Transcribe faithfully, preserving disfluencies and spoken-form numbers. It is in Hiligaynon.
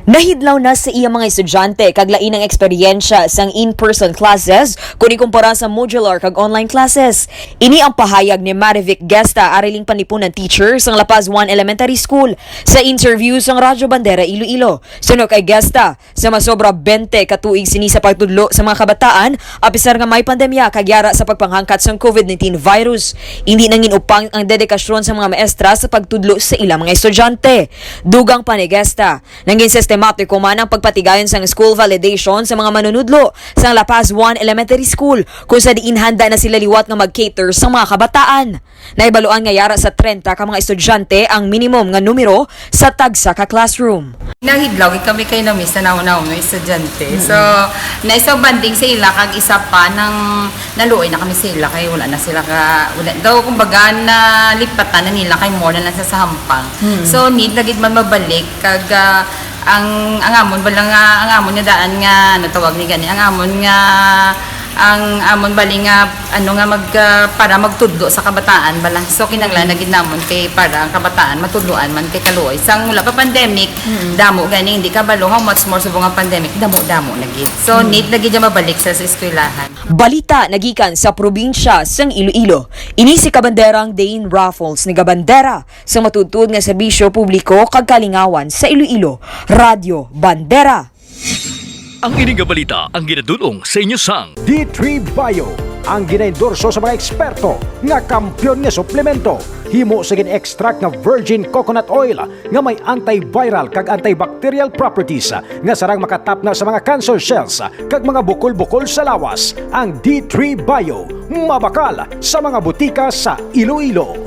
Nahidlaw na sa iya mga estudyante kag lain ang eksperyensya sang in-person classes kon ikumpara sa modular kag online classes. Ini ang pahayag ni Marivic Gesta, ariling panlipunan teacher sang La Paz One Elementary School, sa interview sang Radyo Bandera Iloilo. Suno kay Gesta, sa masobra twenty ka tuig sini sa pagtudlo sa mga kabataan, apisar nga may pandemya kag yara sa pagpanghangkat sang COVID nineteen virus, indi nangin upang ang dedikasyon sa mga maestra sa pagtudlo sa ilang mga estudyante. Dugang pa ni Gesta, nangin sistematiko man ang pagpatigayon sang school validation sa mga manunudlo sang La Paz One Elementary School, kung sa diin handa na sila liwat nga mag-cater sa mga kabataan. Nahibaluan nga yara sa trenta ka mga estudyante ang minimum nga numero sa tagsa ka classroom. Nahidlaw gid kami kay namiss na naon-naon nga estudyante. So, na isa bonding sa ila kag isa pa nang naluoy na kami sa ila kay wala na sila ka, wala daw, kumbaga, nalipatan na nila kay more na lang sa, sa hampang. So, need na gid man mabalik kag, ah, ang, ang amon bala nga, ang amon nga daan nga, ano tawag ni gani, ang amon nga, ang amon bali nga, ano nga mag, ah, para magtudlo sa kabataan bala. So, kinahanglan na gid namon kay para ang kabataan matudloan man kay kaluoy. Sang wala pa pandemic, damo gani, hindi kabalo how much more subong ang pandemic, damo-damo na gid. So, need na gid nga mabalik sa, sa eskwelahan. Balita nagikan sa probinsya sang Iloilo. Ini si Kabanderang Dane Raffles, nagabandera sa matuod-tuod nga serbisyo publiko kag kalingawan sa Iloilo, Radyo Bandera. Ang ini nga balita ang ginadul-ong sa inyo sang D three Bio, ang ginaendorso sa mga eksperto nga kampiyon nga suplemento. Himo sa gin-extract nga virgin coconut oil nga may antiviral kag antibacterial properties nga sarang makatapna sa mga cancer cells kag mga bukol-bukol sa lawas. Ang D three Bio, mabakal sa mga butika sa Iloilo.